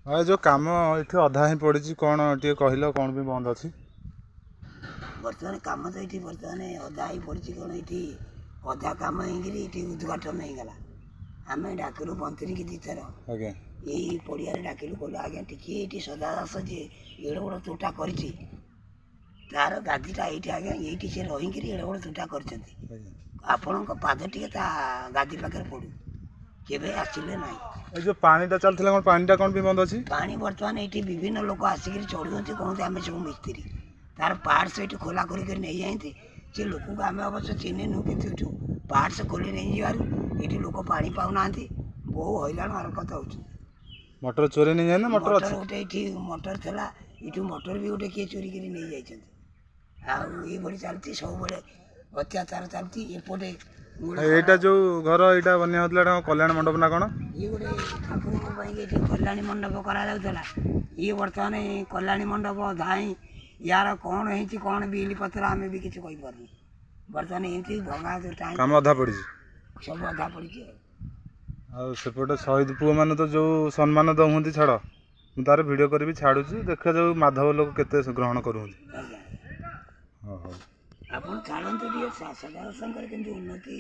ହଁ, ଏ ଯେଉଁ କାମ ଏଠି ଅଧା ହିଁ ପଡ଼ିଛି, କ'ଣ ଟିକେ କହିଲ, କ'ଣ ପାଇଁ ବନ୍ଦ ଅଛି? ବର୍ତ୍ତମାନ କାମ ତ ଏଇଠି ବର୍ତ୍ତମାନ ଅଧା ହେଇ ପଡ଼ିଛି। କ'ଣ ଏଇଠି ଅଧା କାମ ହେଇକିରି ଏଇଠି ଉଦ୍ଘାଟନ ହେଇଗଲା। ଆମେ ଡାକିଲୁ ମନ୍ତ୍ରୀକି ଦୁଇଥର। ଆଜ୍ଞା। ଏଇ ପଡ଼ିଆରେ ଡାକିଲୁ, କହିଲୁ ଆଜ୍ଞା ଟିକେ ଏଇଠି ସଦା ଦାସ ଯିଏ ଏଡ଼େ ବଡ଼ ତୋଟା କରିଛି, ତାର ଗାଦିଟା ଏଇଠି ଆଜ୍ଞା, ଏଇଠି ସେ ରହିକିରି ଏଡ଼େ ବଡ଼ ତୋଟା କରିଛନ୍ତି। ଆଜ୍ଞା। ଆପଣଙ୍କ ପାଦ ଟିକେ ତା ଗାଦି ପାଖରେ ପଡ଼ୁ। କେବେ ଆସିଲେ ନାହିଁ। ଏ ଯେଉଁ ପାଣିଟା ଚାଲିଥିଲା, କ'ଣ ପାଣିଟା କ'ଣ ପାଇଁ ବନ୍ଦ ଅଛି? ପାଣି ବର୍ତ୍ତମାନ ଏଇଠି ବିଭିନ୍ନ ଲୋକ ଆସିକିରି ଚଢ଼ୁଛନ୍ତି, କହନ୍ତି ଆମେ ସବୁ ମିସ୍ତ୍ରୀ। ତାର ପାର୍ଟସ ଏଇଠି ଖୋଲା କରିକି ନେଇଯାଆନ୍ତି। ସେ ଲୋକଙ୍କୁ ଆମେ ଅବଶ୍ୟ ଚିହ୍ନିନୁ, କିନ୍ତୁ ଏଠୁ ପାର୍ଟସ ଖୋଲି ନେଇଯିବାରୁ ଏଇଠି ଲୋକ ପାଣି ପାଉନାହାନ୍ତି, ବହୁ ହଇରାଣ ହରକତ ହେଉଛନ୍ତି। ମଟର ଚୋରି ନେଇଯାଏ ନା ମଟର ମଟର ଅଛି? ଗୋଟେ ଏଇଠି ମଟର ଥିଲା, ଏଇଠୁ ମଟର ବି ଗୋଟେ କିଏ ଚୋରି କରି ନେଇଯାଇଛନ୍ତି। ଆଉ ଏଇଭଳି ଚାଲିଛି, ସବୁବେଳେ ଅତ୍ୟାଚାର ଚାଲିଛି ଏପଟେ। ଏଇଟା ଯେଉଁ ଘର ଏଇଟା ବନ୍ୟା ହେଉଥିଲା, ଏଇଟା କ'ଣ କଲ୍ୟାଣ ମଣ୍ଡପ ନା କ'ଣ? ଇଏ ଗୋଟେ ଠାକୁରଙ୍କ ପାଇଁ ଏଠି କଲ୍ୟାଣୀ ମଣ୍ଡପ କରାଯାଉଥିଲା। ଇଏ ବର୍ତ୍ତମାନ କଲ୍ୟାଣୀ ମଣ୍ଡପ ଧାଇଁ ୟାର କ'ଣ ହେଇଛି, କ'ଣ ବିଲ୍ ପତ୍ର ଆମେ ବି କିଛି କହିପାରୁନୁ। ବର୍ତ୍ତମାନ ଏମିତି ଭଙ୍ଗା ଟାଇମ୍ କାମ ଅଧା ପଡ଼ିଛି। ସବୁ ଅଧା ପଡ଼ିଛି। ଆଉ ସେପଟେ ଶହୀଦ ପୁଅମାନେ ତ ଯେଉଁ ସମ୍ମାନ ଦେଉଛନ୍ତି, ଛାଡ଼, ମୁଁ ତାର ଭିଡ଼ିଓ କରିବି ଛାଡ଼ୁଛି, ଦେଖାଯାଉ ମାଧବ ଲୋକ କେତେ ଗ୍ରହଣ କରୁଛନ୍ତି। ଆଜ୍ଞା। ହଉ ହଉ। ଆପଣ ଛାଡ଼ନ୍ତୁ ଟିକେ, ସଦାସଙ୍କର କେମିତି ଉନ୍ନତି